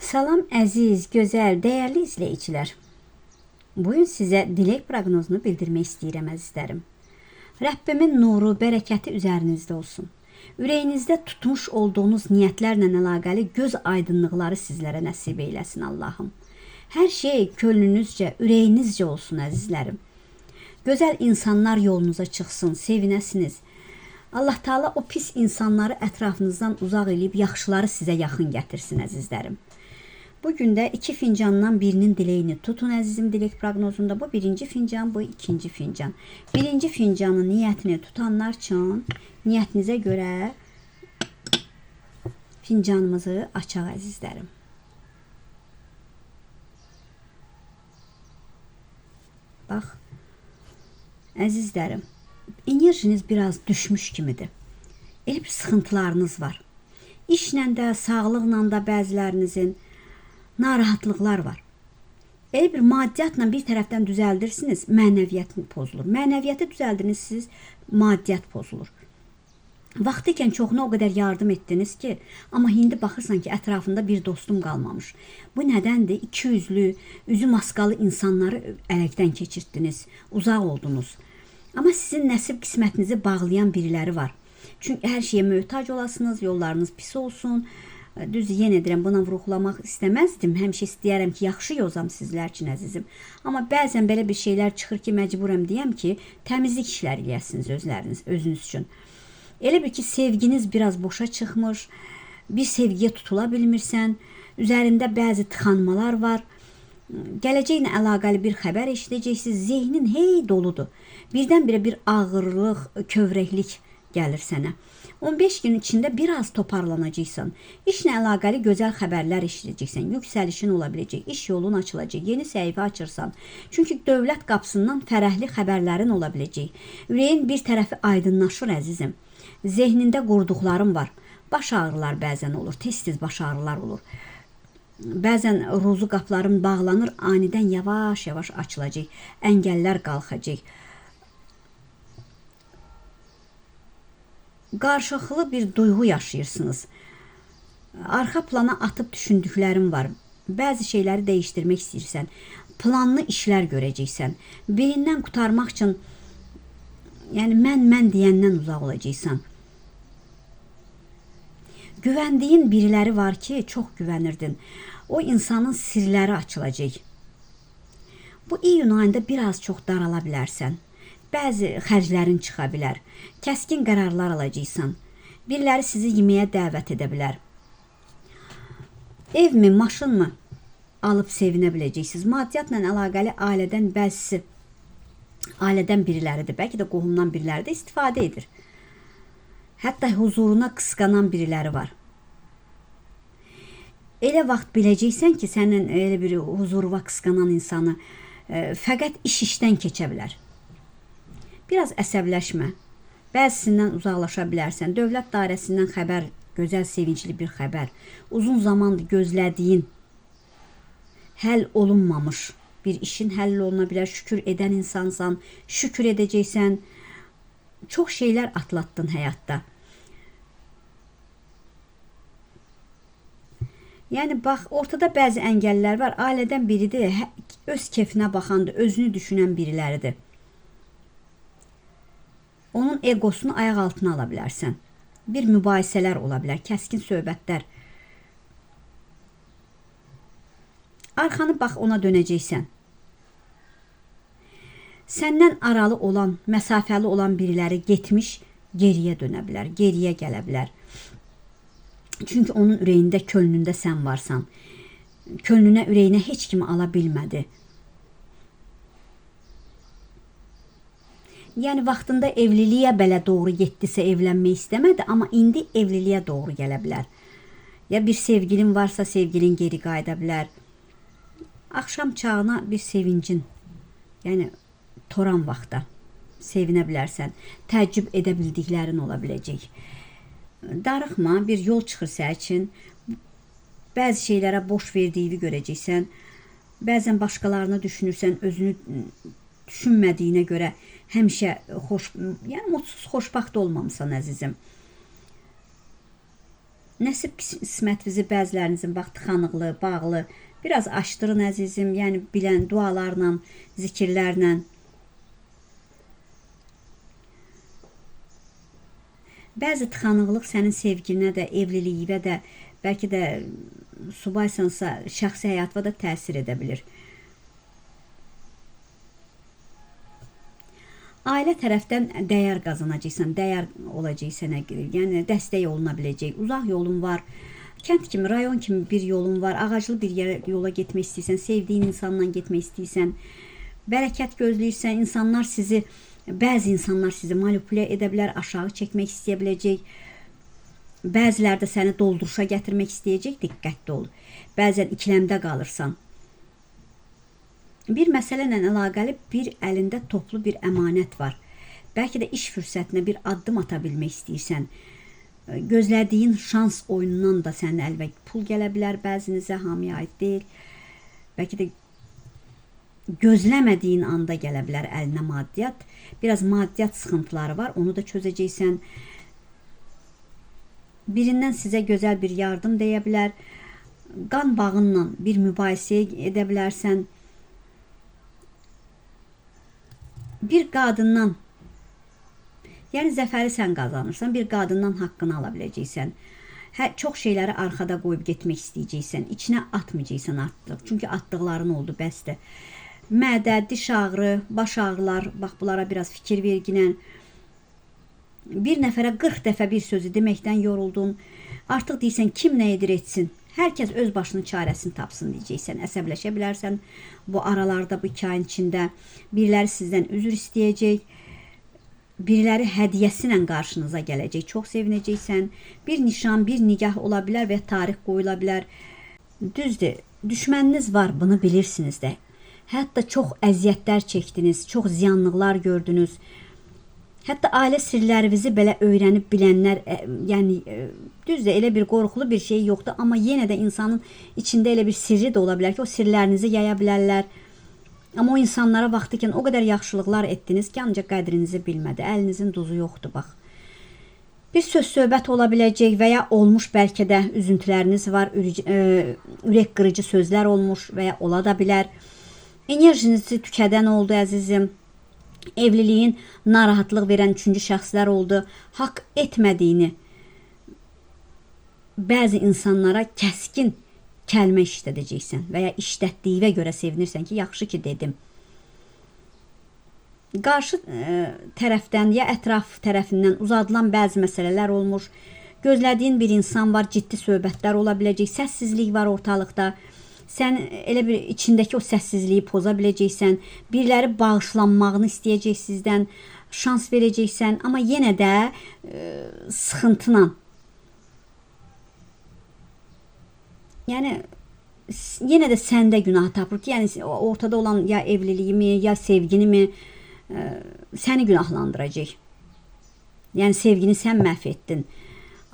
Salam əziz, gözəl, dəyərli izləyicilər. Bugün sizə dilək proqnozunu bildirmək istəyirəm əzizlərim. Rəbbimin nuru, bərəkəti üzərinizdə olsun. Ürəyinizdə tutmuş olduğunuz niyyətlərlə əlaqəli göz aydınlıqları sizlərə nəsib eyləsin Allahım. Hər şey könlünüzcə, ürəyinizcə olsun əzizlərim. Gözəl insanlar yolunuza çıxsın, sevinəsiniz. Allah Teala o pis insanları ətrafınızdan uzaq eləyib yaxşıları sizə yaxın gətirsin əzizlərim. Bu gün də iki fincandan birinin diləyini tutun əzizim dilək proqnozunda. Bu birinci fincan, bu ikinci fincan. Birinci fincanın niyyətini tutanlar üçün niyyətinizə görə fincanımızı açaq əzizlərim. Bax, əzizlərim, enerjiniz biraz düşmüş kimidir. Elə bir sıxıntılarınız var. İşlə də, sağlıqla da bəzilərinizin narahatlıqlar var. Elə bir maddiyyatla bir tərəfdən düzəldirsiniz, mənəviyyət pozulur. Mənəviyyəti düzəldirsiniz, siz maddiyyat pozulur. Vaxtı ikən çoxuna o qədər yardım etdiniz ki, amma indi baxırsan ki, ətrafında bir dostum qalmamış. Bu nədəndir? İki yüzlü, üzü maskalı insanları ələkdən keçirtdiniz, uzaq oldunuz. Amma sizin nəsib qismətinizi bağlayan biriləri var. Çünki hər şeyə möhtac olasınız, yollarınız pis olsun. Düz yenə deyirəm, buna vurğulamaq istəməzdim. Həmişə istəyərəm ki, yaxşı yozam sizlər üçün əzizim. Amma bəzən belə bir şeylər çıxır ki, məcburam deyəm ki, təmizlik işləri eləyəsiniz özləriniz, özünüz üçün. Elə bir ki, sevginiz biraz boşa çıxmış, bir sevgiyə tutula bilmirsən, üzərində bəzi tıxanmalar var. Gələcəklə əlaqəli bir xəbər eşidəcəksiniz, zehnin hey doludur. Birdən-birə bir ağırlıq, kövrəklik gəlir sənə. 15 gün içində biraz toparlanacaqsan. İşlə əlaqəli gözəl xəbərlər eşidəcəksən, yüksəlişin ola biləcək, iş yolun açılacaq, yeni səhifə açırsan. Çünki dövlət qapısından fərəhli xəbərlərin ola biləcək. Ürəyin bir tərəfi aydınlaşır əzizim. Zehnində qurduqların var. Baş ağrılar bəzən olur, tez-tez baş ağrılar olur. Bəzən ruzu qapıların bağlanır, anidən yavaş-yavaş açılacaq, əngəllər qalxacaq. Qarşılıqlı bir duyğu yaşayırsınız. Arxa plana atıb düşündüklərin var. Bəzi şeyləri dəyişdirmək istəyirsən. Planlı işlər görəcəksən. Birindən qurtarmaq üçün, yəni mən deyəndən uzaq olacaqsan. Güvəndiyin biriləri var ki, çox güvənirdin. O insanın sirləri açılacaq. Bu iyun ayında biraz çox darala bilərsən. Bəzi xərclərin çıxa bilər. Kəskin qərarlar alacaqsan. Biriləri sizi yeməyə dəvət edə bilər. Evmi, maşınmı alıb sevinə biləcəksiniz. Maddiyyatla əlaqəli ailədən bəzisi, ailədən biriləridir. Bəlkə də qohumdan biriləri də istifadə edir. Hətta huzuruna qısqanan biriləri var. Elə vaxt biləcəksən ki, sənin elə bir huzuruna qısqanan insanı fəqət iş işdən keçə bilər. Biraz əsəbləşmə. Bəzisindən uzaqlaşa bilərsən. Dövlət dairəsindən xəbər, gözəl, sevincli bir xəbər. Uzun zamandır gözlədiyin, həll olunmamış bir işin həll oluna bilər. Şükür edən insansan, şükür edəcəksən. Çox şeylər atlatdın həyatda. Yəni bax, ortada bəzi əngəllər var. Ailədən biridir, öz kefinə baxandır, özünü düşünən biriləridir. Onun egosunu ayaq altına ala bilərsən. Bir mübahisələr ola bilər, kəskin söhbətlər. Arxanı bax ona dönəcəksən. Səndən aralı olan, məsafəli olan biriləri getmiş, geriyə dönə bilər, geriyə gələ bilər. Çünki onun ürəyində, könlündə sən varsan. Könlünə, ürəyinə heç kimi ala bilmədi. Yəni vaxtında evliliyə belə doğru getdisə evlənmək istəmədi, amma indi evliliyə doğru gələ bilər. Ya bir sevgilin varsa sevgilin geri qayıda bilər. Axşam çağına bir sevincin, yəni toran vaxta sevinə bilərsən. Təəccüb edə bildiklərin ola biləcək. Darıxma, bir yol çıxır sənin üçün. Bəzi şeylərə boş verdiyini görəcəksən. Bəzən başqalarını düşünürsən, özünü düşünmədiyinə görə həmişə xoş, yəni mutsuz, xoşbəxt olmamısan əzizim. Nəsib qismətinizi bəzilərinizin bax tıxanıqlı, bağlı. Biraz açdırın əzizim, yəni bilən dualarla, zikirlərlə. Bəzi tıxanıqlıq sənin sevginə də, evliliyinə də, bəlkə də subaysansa şəxsi həyatına da təsir edə bilir. Ailə tərəfdən dəyər qazanacaqsan, dəyər olacaq sənə, yəni dəstək oluna biləcək. Uzaq yolun var, kənd kimi, rayon kimi bir yolun var, ağaclı bir yerə yola getmək istəyirsən, sevdiyin insanla getmək istəyirsən, bərəkət gözləyirsən, insanlar sizi, bəzi insanlar sizi manipulə edə bilər, aşağı çəkmək istəyə biləcək. Bəziləri də səni dolduruşa gətirmək istəyəcək, diqqətli ol. Bəzən ikiləmdə qalırsan. Bir məsələ ilə əlaqəli bir əlində toplu bir əmanət var. Bəlkə də iş fürsətinə bir addım ata bilmək istəyirsən. Gözlədiyin şans oyunundan da sənin əlinə pul gələ bilər, bəzinizə hamıya aid deyil. Bəlkə də gözləmədiyin anda gələ bilər əlinə maddiyyat. Biraz maddiyyat sıxıntıları var, onu da çözəcəksən. Birindən sizə gözəl bir yardım deyə bilər. Qan bağınla bir mübahisə edə bilərsən. Bir qadından, yəni zəfəri sən qazanırsan, bir qadından haqqını ala biləcəksən. Çox şeyləri arxada qoyub getmək istəyəcəksən, içinə atmayacaqsan artıq. Çünki atdıqların oldu, bəsdir. Mədə, diş ağrı, baş ağrılar, bax bunlara biraz fikir verginən. Bir nəfərə 40 dəfə bir sözü deməkdən yoruldun. Artıq deyirsən, kim nə edir etsin. Hər kəs öz başının çarəsini tapsın deyəcəksən. Əsəbləşə bilərsən bu aralarda, bu 2 ayın içində. Biriləri sizdən üzr istəyəcək. Biriləri hədiyyəsi ilə qarşınıza gələcək. Çox sevinəcəksən. Bir nişan, bir nigah ola bilər və tarix qoyula bilər. Düzdür, düşməniniz var, bunu bilirsiniz də. Hətta çox əziyyətlər çəkdiniz, çox ziyanlıqlar gördünüz. Hətta ailə sirlərinizi belə öyrənib bilənlər, yəni düzdür, elə bir qorxulu bir şey yoxdur, amma yenə də insanın içində elə bir sirri də ola bilər ki, o sirlərinizi yaya bilərlər. Amma o insanlara vaxtıkən o qədər yaxşılıqlar etdiniz ki, ancaq qədrinizi bilmədi. Əlinizin duzu yoxdur, bax. Bir söz söhbət ola biləcək və ya olmuş bəlkə də üzüntüləriniz var, ürək qırıcı sözlər olmuş və ya ola da bilər. Enerjinizi tükədən oldu əzizim. Evliliyin narahatlıq verən üçüncü şəxslər oldu. Haqq etmədiyini bəzi insanlara kəskin kəlmə işlədəcəksən və ya işlətdiyinə görə sevinirsən ki, yaxşı ki dedim. Qarşı tərəfdən ya ətraf tərəfindən uzadılan bəzi məsələlər olmuş. Gözlədiyin bir insan var, ciddi söhbətlər ola biləcək, səssizlik var ortalıqda. Sən elə bir içindəki o səssizliyi poza biləcəksən, biriləri bağışlanmağını istəyəcək sizdən, şans verəcəksən, amma yenə də sıxıntıyla. Yəni, yenə də səndə günah tapır ki, yəni ortada olan ya evliliyimi, ya sevgini səni günahlandıracaq. Yəni, sevgini sən məhv etdin,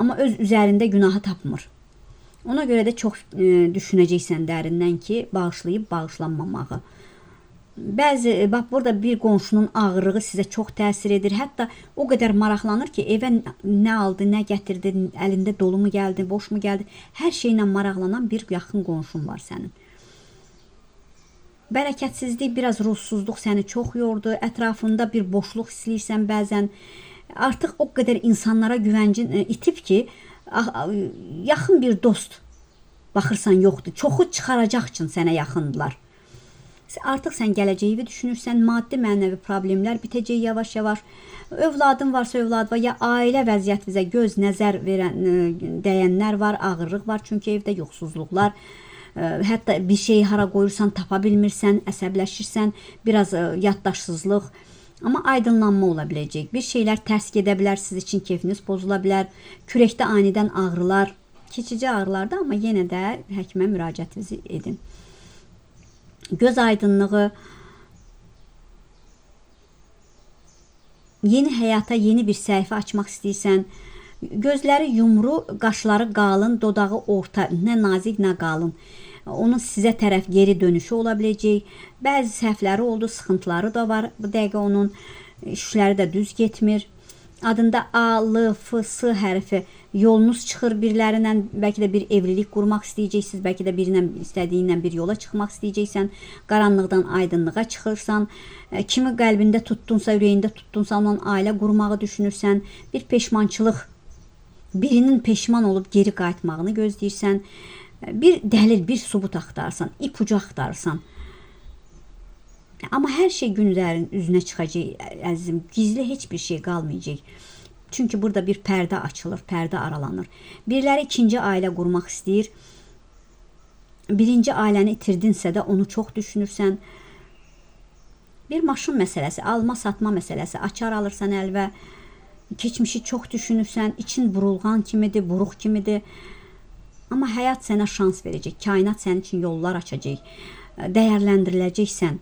amma öz üzərində günahı tapmır. Ona görə də çox düşünəcəksən dərindən ki, bağışlayıb bağışlanmamağı. Bəzi, bax, burada bir qonşunun ağırlığı sizə çox təsir edir. Hətta o qədər maraqlanır ki, evə nə aldı, nə gətirdi, əlində dolu mu gəldi, boş mu gəldi. Hər şeylə maraqlanan bir yaxın qonşun var sənin. Bərəkətsizlik, biraz ruhsuzluq səni çox yordu. Ətrafında bir boşluq hisləyirsən bəzən. Artıq o qədər insanlara güvəncin itib ki, yaxın bir dost baxırsan yoxdur. Çoxu çıxaracaq üçün sənə yaxındılar. Artıq sən gələcəyini düşünürsən, maddi mənəvi problemlər bitəcək yavaş-yavaş. Övladın varsa övlad var, ya ailə vəziyyətinizə göz nəzər verən, dəyənlər var, ağırlıq var. Çünki evdə yoxsuzluqlar, hətta bir şeyi hara qoyursan tapa bilmirsən, əsəbləşirsən, biraz yaddaşsızlıq. Amma aydınlanma ola biləcək. Bir şeylər tərs gedə bilər, siz üçün keyfiniz pozula bilər. Kürəkdə anidən ağrılar, keçici ağrılardır, amma yenə də həkimə müraciətinizi edin. Göz aydınlığı, yeni həyata yeni bir səhifə açmaq istəyirsən, gözləri yumru, qaşları qalın, dodağı orta, nə nazik, nə qalın. Onun sizə tərəf geri dönüşü ola biləcək. Bəzi səhvləri oldu, sıxıntıları da var. Bu dəqiqə onun işləri də düz getmir. Adında A, L, F, S hərfi yolunuz çıxır birilərindən. Bəlkə də bir evlilik qurmaq istəyəcəksiniz, bəlkə də birinə istədiyinlə bir yola çıxmaq istəyəcəksən. Qaranlıqdan aydınlığa çıxırsan. Kimi qəlbində tutdunsa, ürəyində tutdunsa, onunla ailə qurmağı düşünürsən. Bir peşmançılıq, birinin peşman olub geri qayıtmağını gözləyirsən. Bir dəlil, bir sübut axtarırsan, ipucu axtarırsan. Amma hər şey günlərin üzünə çıxacaq, əzizim. Gizli heç bir şey qalmayacaq. Çünki burada bir pərdə açılır, pərdə aralanır. Biriləri ikinci ailə qurmaq istəyir. Birinci ailəni itirdinsə də onu çox düşünürsən. Bir maşın məsələsi, alma-satma məsələsi, açar alırsan əlvə. Keçmişi çox düşünürsən, için burulğan kimidir, buruq kimidir. Amma həyat sənə şans verəcək, kainat sənin üçün yollar açacaq, dəyərləndiriləcəksən.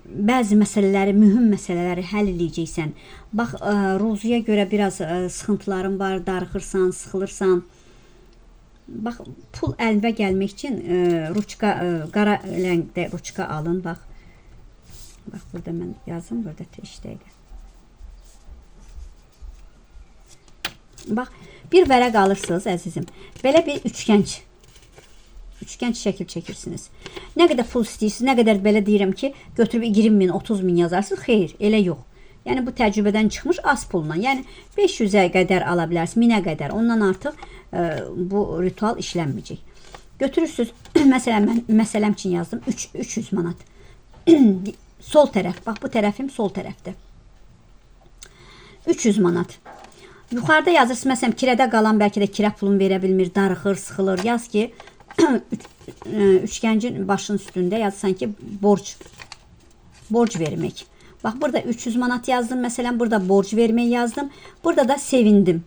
Bəzi məsələləri, mühüm məsələləri həll eləyəcəksən. Bax, ruzuya görə biraz sıxıntıların var, darıxırsan, sıxılırsan. Bax, pul əlvə gəlmək üçün ruçka, qara rəngdə ruçka alın, bax. Bax, burada mən yazım, burada dəqiqə. Bax, bir vərəq alırsınız, əzizim. Belə bir üçgənc şəkil çəkirsiniz. Nə qədər pul istəyirsiniz, nə qədər belə deyirəm ki, götürüb 20 min, 30 min yazarsınız. Xeyr, elə yox. Yəni, bu təcrübədən çıxmış az pulla. Yəni, 500-ə qədər ala bilərsiniz, 1000-ə qədər. Ondan artıq bu ritual işlənməyəcək. Götürürsünüz, məsələn, mən məsələm üçün yazdım, 300 manat. Sol tərəf, bax, bu tərəfim sol tərəfdir. 300 manat. Yuxarıda yazırsınız, məsələn, kirədə qalan bəlkə də kirə pulunu verə bilmir, darıxır, sıxılır. Yaz ki, üçgəncin başının üstündə yazsan ki, borc vermək. Bax, burada 300 manat yazdım. Məsələn, burada borc vermək yazdım. Burada da sevindim.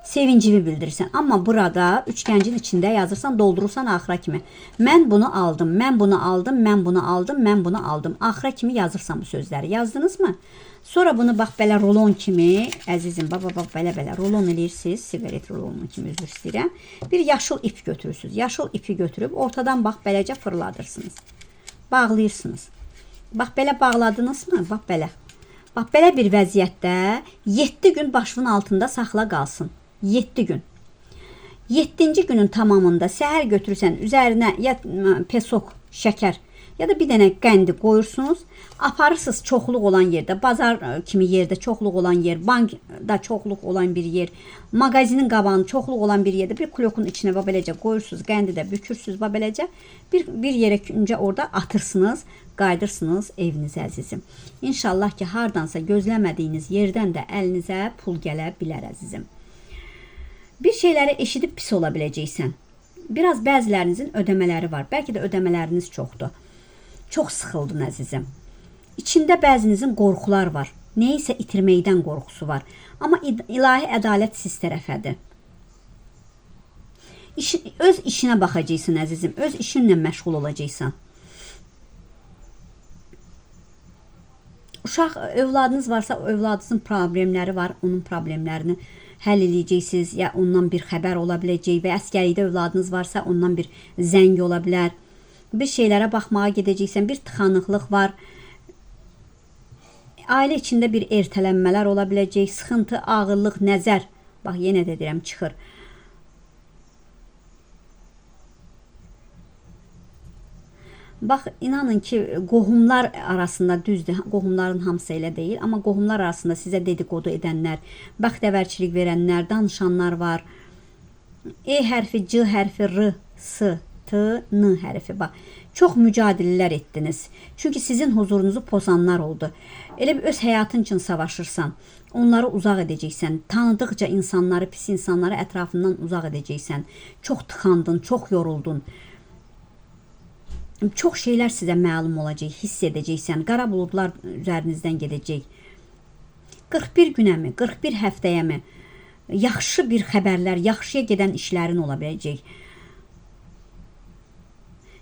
Sevincimi bildirirsən. Amma burada üçgəncin içində yazırsan, doldurursan axıra kimi. Mən bunu aldım, mən bunu aldım, mən bunu aldım, mən bunu aldım. Axıra kimi yazırsan bu sözləri. Yazdınız mı? Sonra bunu bax belə rulon kimi, əzizim, bax, bax, belə-belə rulon eləyirsiniz. Siqaret rulonu kimi, üzr istəyirəm. Bir yaşıl ip götürürsünüz. Yaşıl ipi götürüb ortadan bax beləcə fırladırsınız. Bağlayırsınız. Bax belə bağladınız mı? Bax belə. Bax belə bir vəziyyətdə 7 gün başının altında saxla qalsın. 7 gün. 7-ci günün tamamında səhər götürürsən, üzərinə ya pesok, şəkər ya da bir dənə qəndi qoyursunuz. Aparırsınız çoxluq olan yerdə, bazar kimi yerdə çoxluq olan yer, bankda çoxluq olan bir yer, mağazinin qabağında çoxluq olan bir yerdə bir klokun içinə bax beləcə qoyursunuz, qəndi də bükürsünüz bax beləcə. Bir yerə küncə orada atırsınız, qayıdırsınız evinizə, əzizim. İnşallah ki, hardansa gözləmədiyiniz yerdən də əlinizə pul gələ bilər, əzizim. Bir şeyləri eşidib pis ola biləcəksən. Biraz bəzilərinizin ödəmələri var. Bəlkə də ödəmələriniz çoxdur. Çox sıxıldın, əzizim. İçində bəzinizin qorxular var. Nəyisə itirməkdən qorxusu var. Amma ilahi ədalət siz tərəfədir. Öz işinə baxacaqsın, əzizim. Öz işinlə məşğul olacaqsan. Uşaq, övladınız varsa, övladınızın problemləri var. Onun problemlərini həll eləyəcəksiniz. Ya ondan bir xəbər ola biləcək və əsgərlikdə övladınız varsa, ondan bir zəng ola bilər. Bir şeylərə baxmağa gedəcəksən, bir tıxanıqlıq var. Ailə içində bir ertələnmələr ola biləcək, sıxıntı, ağırlıq, nəzər. Bax, yenə də deyirəm, çıxır. Bax, inanın ki, qohumlar arasında düzdür, qohumların hamısı elə deyil, amma qohumlar arasında sizə dedikodu edənlər, bəxtəvərçilik verənlər, danışanlar var. E hərfi, C hərfi, R, S, T, N hərfi. Bax, çox mücadilələr etdiniz. Çünki sizin huzurunuzu pozanlar oldu. Elə bir öz həyatın üçün savaşırsan, onları uzaq edəcəksən, tanıdıqca insanları, pis insanları ətrafından uzaq edəcəksən. Çox tıxandın, çox yoruldun. Çox şeylər sizə məlum olacaq, hiss edəcəksən. Qara buludlar üzərinizdən gedəcək. 41 günəmi, 41 həftəyəmi yaxşı bir xəbərlər, yaxşıya gedən işlərin ola biləcək.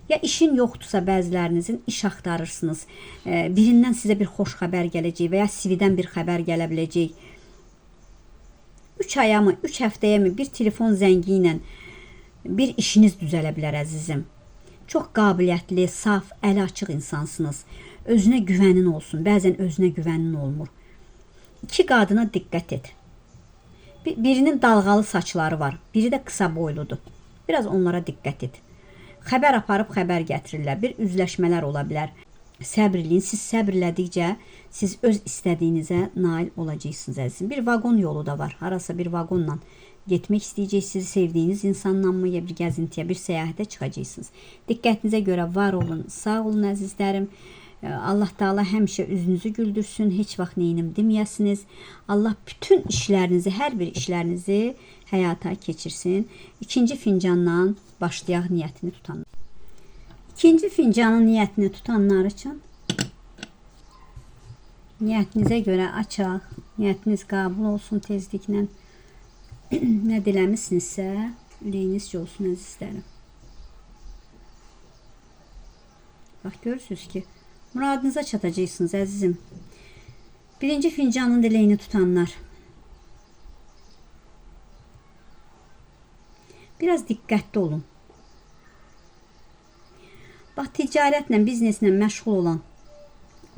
Ya işin yoxdursa bəzilərinizin iş axtarırsınız. Birindən sizə bir xoş xəbər gələcək və ya CV-dən bir xəbər gələ biləcək. 3 aya mı, 3 həftəyə mi bir telefon zəngi ilə bir işiniz düzələ bilər, əzizim. Çox qabiliyyətli, saf, əli açıq insansınız. Özünə güvənin olsun. Bəzən özünə güvənin olmur. İki qadına diqqət et. Birinin dalğalı saçları var, biri də qısa boyludur. Biraz onlara diqqət et. Xəbər aparıb xəbər gətirirlər. Bir üzləşmələr ola bilər. Səbr eləyin. Siz səbr elədikcə siz öz istədiyinizə nail olacaqsınız əzizim. Bir vaqon yolu da var. Harasa bir vaqonla getmək istəyəcəksiniz, sevdiyiniz insanla mı, ya bir gəzintiyə, bir səyahətə çıxacaqsınız. Diqqətinizə görə var olun, sağ olun əzizlərim. Allah Teala həmişə üzünüzü güldürsün, heç vaxt neyinim deməyəsiniz. Allah bütün işlərinizi, hər bir işlərinizi həyata keçirsin. İkinci fincandan başlayaq niyyətini tutanlar. İkinci fincanın niyyətini tutanlar üçün niyyətinizə görə açaq. Niyyətiniz qəbul olsun tezliklə. Nə diləmisinizsə, ürəyinizcə olsun əzizlərim. Bax, görürsünüz ki, muradınıza çatacaqsınız əzizim. Birinci fincanın diləyini tutanlar. Biraz diqqətli olun. Bax, ticarətlə, bizneslə məşğul olan,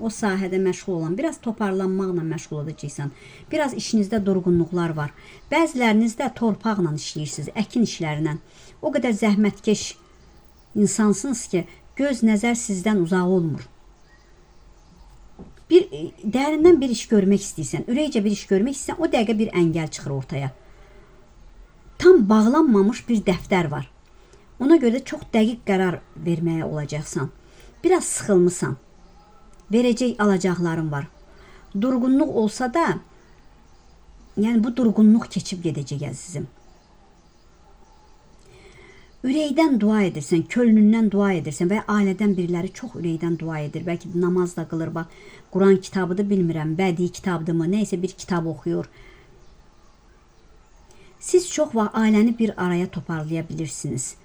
o sahədə məşğul olan, biraz toparlanmaqla məşğul olacaqsan. Biraz işinizdə durğunluqlar var. Bəziləriniz də torpaqla işləyirsiniz, əkin işlərinə. O qədər zəhmətkeş insansınız ki, göz nəzər sizdən uzaq olmur. Bir dərindən bir iş görmək istəyirsən, ürəkcə bir iş görmək istəyirsən, o dəqiqə bir əngəl çıxır ortaya. Tam bağlanmamış bir dəftər var. Ona görə də çox dəqiq qərar verməyə olacaqsan. Biraz sıxılmısan. Verəcək alacaqların var. Durğunluq olsa da, yəni bu durğunluq keçib gedəcək əzizim. Ürəkdən dua edirsən, könlündən dua edirsən və ya ailədən biriləri çox ürəkdən dua edir. Bəlkə də namaz da qılır, bax, Quran kitabıdır, bilmirəm, bədii kitabdır mı, nəysə bir kitab oxuyur. Siz çox vaxt ailəni bir araya toparlaya bilirsiniz.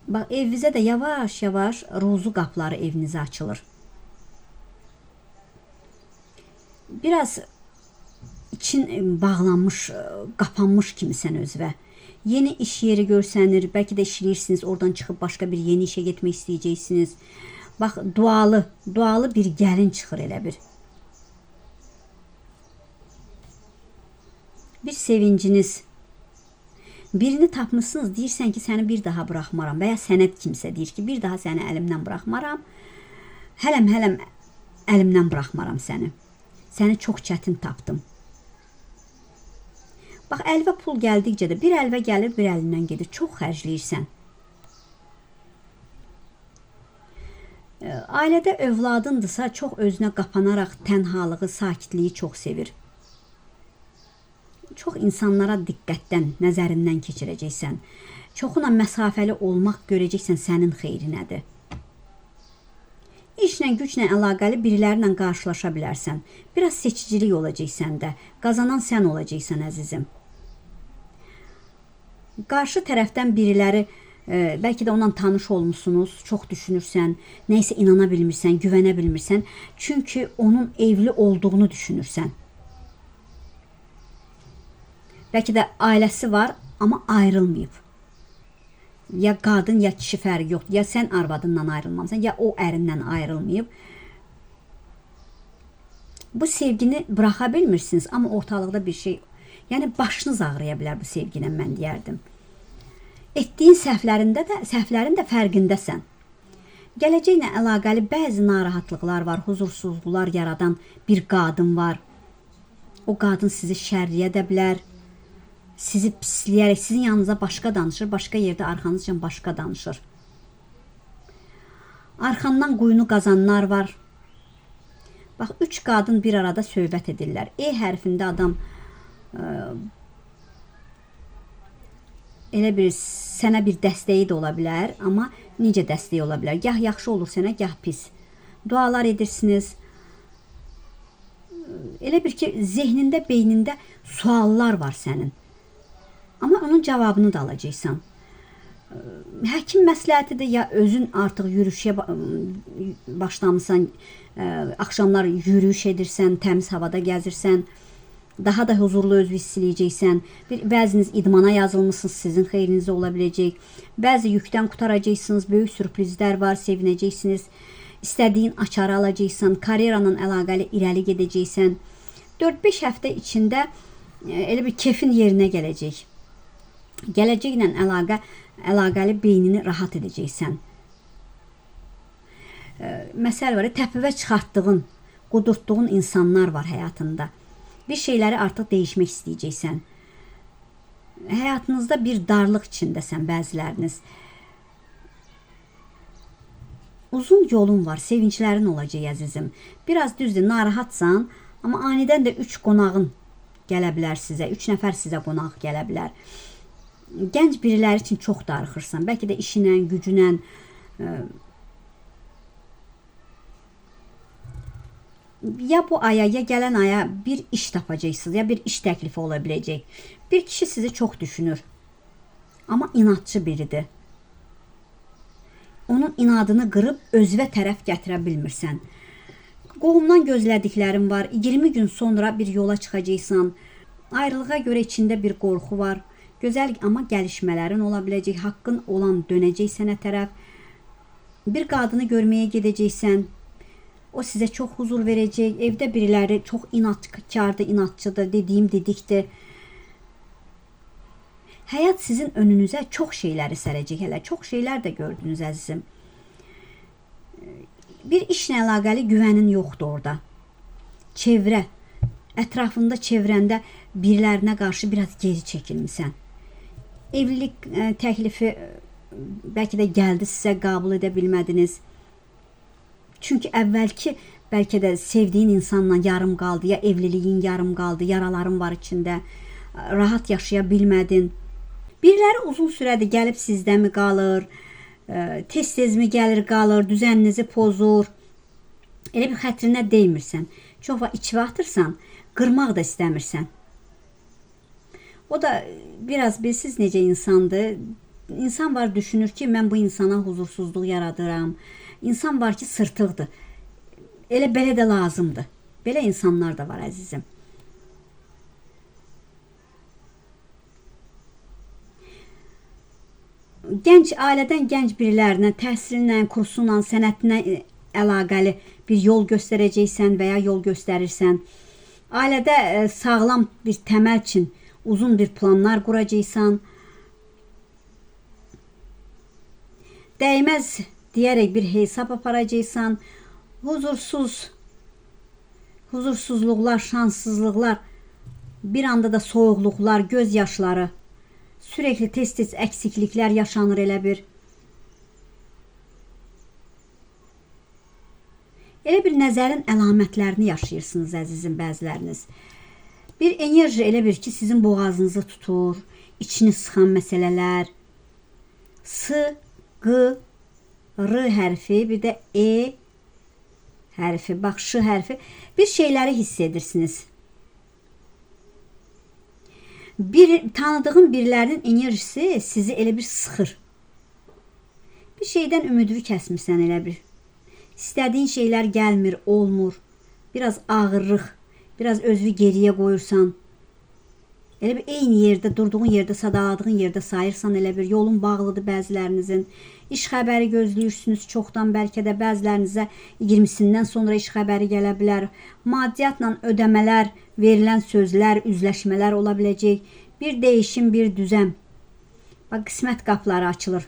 Bax, evinizə də yavaş-yavaş ruzu qapıları evinizə açılır. Biraz için bağlanmış, qapanmış kimisən özvə. Yeni iş yeri görsənir, bəlkə də işləyirsiniz, oradan çıxıb başqa bir yeni işə getmək istəyəcəksiniz. Bax, dualı bir gəlin çıxır elə bir. Bir sevinciniz. Birini tapmışsınız, deyirsən ki, səni bir daha buraxmaram və ya sənət kimsə deyir ki, bir daha səni əlimdən buraxmaram. Hələm əlimdən buraxmaram səni. Səni çox çətin tapdım. Bax, əlvə pul gəldikcə də bir əlvə gəlir, bir əlindən gedir. Çox xərcləyirsən. Ailədə övladındırsa, çox özünə qapanaraq tənhalığı, sakitliyi çox sevir. Çox insanlara diqqətdən, nəzərindən keçirəcəksən. Çoxuna məsafəli olmaq görəcəksən sənin xeyrinədir. İşlə, güclə əlaqəli birilərlə qarşılaşa bilərsən. Biraz seçicilik olacaq səndə. Qazanan sən olacaqsan əzizim. Qarşı tərəfdən biriləri, bəlkə də onunla tanış olmuşsunuz, çox düşünürsən, nəysə inana bilmirsən, güvənə bilmirsən. Çünki onun evli olduğunu düşünürsən. Bəlkə də ailəsi var, amma ayrılmayıb. Ya qadın, ya kişi fərqi yoxdur. Ya sən arvadından ayrılmamısan, ya o ərindən ayrılmayıb. Bu sevgini buraxa bilmirsiniz, amma ortalıqda bir şey, yəni başınız ağrıya bilər bu sevginə, mən deyərdim. Etdiyin səhvlərin də fərqindəsən. Gələcəklə əlaqəli bəzi narahatlıqlar var, huzursuzluqlar yaradan bir qadın var. O qadın sizi şərriyə də bilər. Sizi pisləyərək sizin yanınıza başqa danışır, başqa yerdə arxanızca başqa danışır. Arxandan quyunu qazanlar var. Bax, 3 qadın bir arada söhbət edirlər. E hərfində adam elə bir sənə bir dəstəyi də ola bilər, amma necə dəstəyi ola bilər? Gah yaxşı olur sənə, gah pis. Dualar edirsiniz. Elə bir ki, zehnində, beynində suallar var sənin. Amma onun cavabını da alacaqsan. Həkim məsləhətidir, ya özün artıq yürüyüşə başlamısan, axşamlar yürüyüş edirsən, təmiz havada gəzirsən, daha da huzurlu özü hiss eləyəcəksən. Bəziniz idmana yazılmışsınız, sizin xeyrinizə ola biləcək. Bəzi yükdən qurtaracaqsınız, böyük sürprizlər var, sevinəcəksiniz. İstədiyin açarı alacaqsan, karyeranla əlaqəli irəli gedəcəksən. 4-5 həftə içində elə bir kefin yerinə gələcək. Gələcəklə əlaqəli beynini rahat edəcəksən. Məsəl var, təpivə çıxartdığın, qudurtduğun insanlar var həyatında. Bir şeyləri artıq dəyişmək istəyəcəksən. Həyatınızda bir darlıq içindəsən bəziləriniz. Uzun yolun var, sevinclərin olacaq əzizim. Biraz düzdür, narahatsan, amma anidən də 3 qonağın gələ bilər sizə, 3 nəfər sizə qonaq gələ bilər. Gənc biriləri üçün çox darıxırsan. Bəlkə də işinlə, gücünlə, ya bu aya, ya gələn aya bir iş tapacaqsınız, ya bir iş təklifi ola biləcək. Bir kişi sizi çox düşünür, amma inatçı biridir. Onun inadını qırıb özvə tərəf gətirə bilmirsən. Qohumdan gözlədiklərin var. 20 gün sonra bir yola çıxacaqsan. Ayrılığa görə içində bir qorxu var. Gözəl amma gəlişmələrin ola biləcək. Haqqın olan dönəcək sənə tərəf. Bir qadını görməyə gedəcəksən. O sizə çox huzur verəcək. Evdə biriləri çox inatkardır, inatçıdır, dediyim dedikdir. Həyat sizin önünüzə çox şeyləri sərəcək. Hələ çox şeylər də gördünüz əzizim. Bir işlə əlaqəli güvənin yoxdur orada. Çevrə, ətrafında, çevrəndə birilərinə qarşı biraz geri çəkilmisən. Evlilik təklifi bəlkə də gəldi sizə, qəbul edə bilmədiniz. Çünki əvvəlki bəlkə də sevdiyin insanla yarım qaldı, ya evliliyin yarım qaldı, yaraların var içində, rahat yaşaya bilmədin. Biriləri uzun sürədir gəlib sizdəmi qalır, tez-tezmi gəlir qalır, düzəninizi pozur. Elə bir xətrinə deymirsən. Çox vaxt içivə atırsan, qırmaq da istəmirsən. O da biraz bilsiz necə insandır. İnsan var düşünür ki, mən bu insana huzursuzluq yaradıram. İnsan var ki, sırtıqdır. Elə belə də lazımdır. Belə insanlar da var əzizim. Gənc ailədən gənc birilərinə, təhsilinlə, kursunla, sənətinə əlaqəli bir yol göstərəcəksən və ya yol göstərirsən. Ailədə sağlam bir təməl üçün uzun bir planlar quracaqsan. Dəyməz deyərək bir hesab aparacaqsan. Huzursuzluqlar, şanssızlıqlar, bir anda da soyuqluqlar, göz yaşları, sürekli tez-tez əksikliklər yaşanır elə bir. Elə bir nəzərin əlamətlərini yaşayırsınız əzizim bəziləriniz. Bir enerji elə bir ki, sizin boğazınızı tutur, içini sıxan məsələlər. S, Q, R hərfi, bir də E hərfi, bax Ş hərfi. Bir şeyləri hiss edirsiniz. Bir tanıdığın birilərinin enerjisi sizi elə bir sıxır. Bir şeydən ümidini kəsmirsən elə bir. İstədiyin şeylər gəlmir, olmur. Biraz ağırlıq, biraz özünü geriyə qoyursan. Elə bir eyni yerdə, durduğun yerdə, sadaladığın yerdə sayırsan elə bir. Yolun bağlıdır bəzilərinizin. İş xəbəri gözləyirsiniz çoxdan, bəlkə də bəzilərinizə 20-sindən sonra iş xəbəri gələ bilər. Maddiyyatla ödəmələr, verilən sözlər, üzləşmələr ola biləcək. Bir değişim, bir düzən. Bax, qismət qapıları açılır.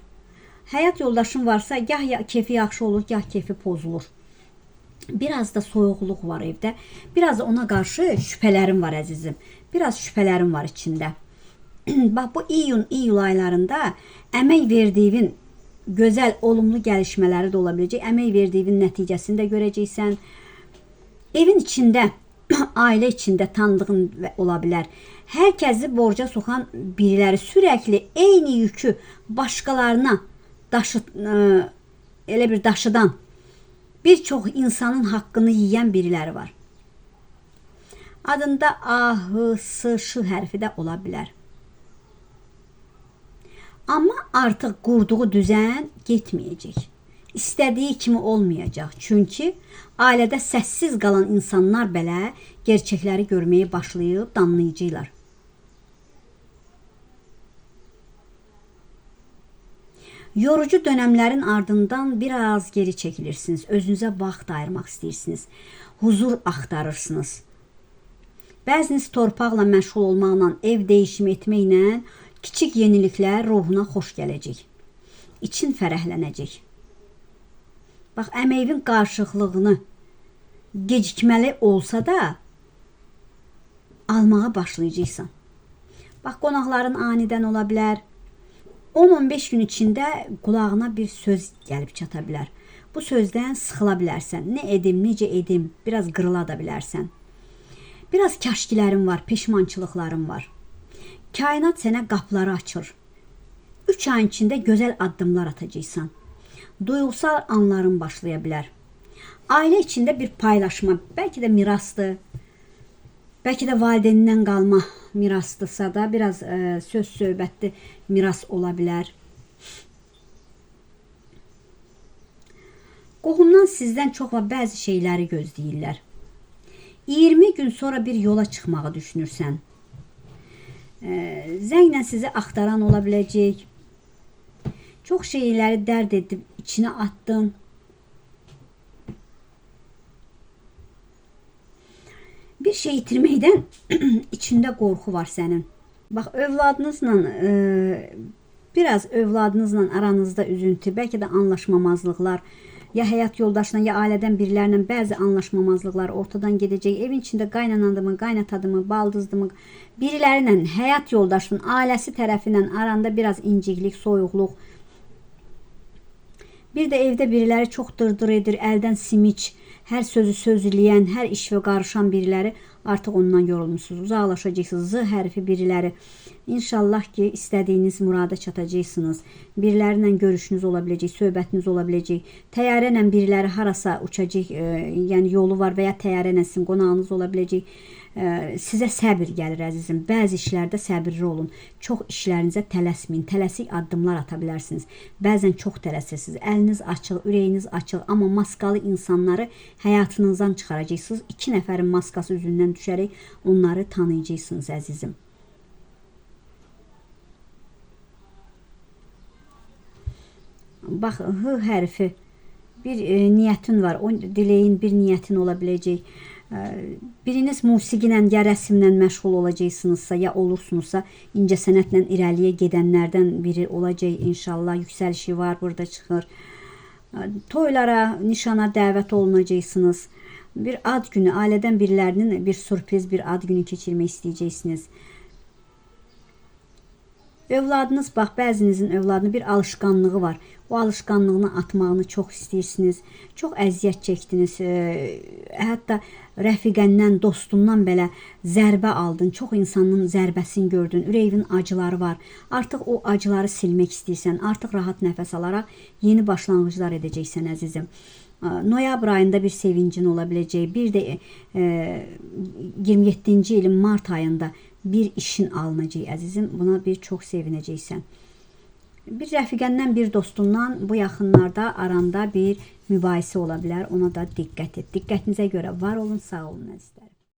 Həyat yoldaşın varsa, gah kefi yaxşı olur, gah kefi pozulur. Biraz da soyuqluq var evdə. Biraz da ona qarşı şübhələrim var əzizim. Biraz şübhələrim var içində. Bax, bu iyun, iyul aylarında əmək verdiyin gözəl, olumlu gəlişmələri də ola biləcək. Əmək verdiyin nəticəsini də görəcəksən. Evin içində, ailə içində tanıdığın ola bilər. Hər kəsi borca soxan biriləri sürekli eyni yükü başqalarına elə bir daşıdan bir çox insanın haqqını yiyən biriləri var. Adında A, H, S, Ş hərfi də ola bilər. Amma artıq qurduğu düzən getməyəcək. İstədiyi kimi olmayacaq. Çünki ailədə səssiz qalan insanlar belə gerçəkləri görməyə başlayıb danlayacaqlar. Yorucu dönəmlərin ardından biraz geri çəkilirsiniz. Özünüzə vaxt ayırmaq istəyirsiniz. Huzur axtarırsınız. Bəziniz torpaqla məşğul olmaqla, ev dəyişimi etməklə kiçik yeniliklər ruhuna xoş gələcək. İçin fərəhlənəcək. Bax, əməyivin qarşılıqlığını gecikməli olsa da almağa başlayacaqsan. Bax, qonaqların anidən ola bilər. 10-15 gün içində qulağına bir söz gəlib çata bilər. Bu sözdən sıxıla bilərsən. Nə edim, necə edim, biraz qırıla da bilərsən. Biraz kaşkilərin var, peşmançılıqların var. Kainat sənə qapıları açır. 3 ayın içində gözəl addımlar atacaqsan. Duyğusal anların başlaya bilər. Ailə içində bir paylaşma, bəlkə də mirasdır, bəlkə də valideynindən qalma mirasdırsa da biraz söz söhbətli miras ola bilər. Qohumdan sizdən çox və bəzi şeyləri gözləyirlər. 20 gün sonra bir yola çıxmağı düşünürsən. Zənglə sizi axtaran ola biləcək. Çox şeyləri dərd edib içinə atdın. Bir şey itirməkdən içində qorxu var sənin. Bax, övladınızla, biraz övladınızla aranızda üzüntü, bəlkə də anlaşmamazlıqlar, ya həyat yoldaşla, ya ailədən birilərlə bəzi anlaşmamazlıqlar ortadan gedəcək. Evin içində qaynanadımı, qaynatadımı, baldızdımı, birilərlə, həyat yoldaşının, ailəsi tərəfindən aranda biraz inciklik, soyuqluq. Bir də evdə biriləri çox dırdır edir, əldən simiç, hər sözü sözləyən, hər işvə qarışan biriləri, artıq ondan yorulmuşsunuz, uzaqlaşacaqsınız. Z hərfi biriləri. İnşallah ki, istədiyiniz murada çatacaqsınız. Birilərlə görüşünüz ola biləcək, söhbətiniz ola biləcək. Təyyarə ilə biriləri harasa uçacaq, yəni yolu var və ya təyyarə ilə sizin qonağınız ola biləcək. Sizə səbir gəlir əzizim. Bəzi işlərdə səbirli olun. Çox işlərinizə tələsməyin. Tələsik addımlar ata bilərsiniz. Bəzən çox tələsirsiniz. Əliniz açıq, ürəyiniz açıq, amma maskalı insanları həyatınızdan çıxaracaqsınız. 2 nəfərin maskası üzündən düşərək onları tanıyacaqsınız əzizim. Bax, H hərfi bir niyyətin var. O diləyin bir niyyətin ola biləcək. Biriniz musiqi ilə ya rəsmlə məşğul olacaqsınızsa, ya olursunuzsa, incəsənətlə irəliyə gedənlərdən biri olacaq inşallah. Yüksəlişi var, burada çıxır. Toylara, nişana dəvət olunacaqsınız. Bir ad günü, ailədən birilərinin bir sürpriz, bir ad günü keçirmək istəyəcəksiniz. Övladınız, bax, bəzinizin övladının bir alışqanlığı var. O alışqanlığını atmağını çox istəyirsiniz. Çox əziyyət çəkdiniz. Hətta rəfiqəndən, dostundan belə zərbə aldın. Çox insanın zərbəsini gördün. Ürəyin acıları var. Artıq o acıları silmək istəyirsən. Artıq rahat nəfəs alaraq yeni başlanğıclar edəcəksən əzizim. Noyabr ayında bir sevincin ola biləcək. Bir də 27-ci ilin mart ayında bir işin alınacaq əzizim. Buna bir çox sevinəcəksən. Bir rəfiqəndən, bir dostundan bu yaxınlarda aranda bir mübahisə ola bilər. Ona da diqqət et. Diqqətinizə görə var olun, sağ olun əzizlərim.